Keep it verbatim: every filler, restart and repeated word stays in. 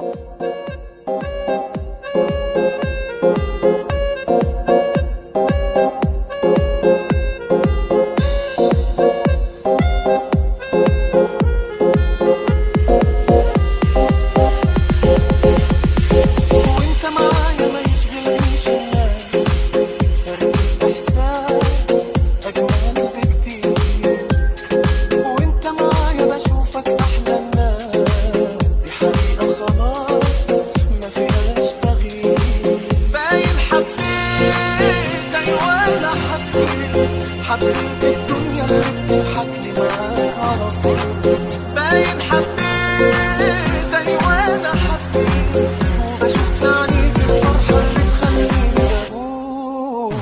وانت معايا ما يشغلنيش الناس، فرق الإحساس أجمل بكتير. وانت معايا بشوفك أحلى الناس، دي حقيقة خلاص ما فيهاش تغيير. باين حبيت، أيوة أنا حبيت، حبيت الدنيا اللي بتضحك لي معاك على طول. باين حبيت، أيوة أنا حبيت، وبشوف في عينيك الفرحة اللي تخليني أقول.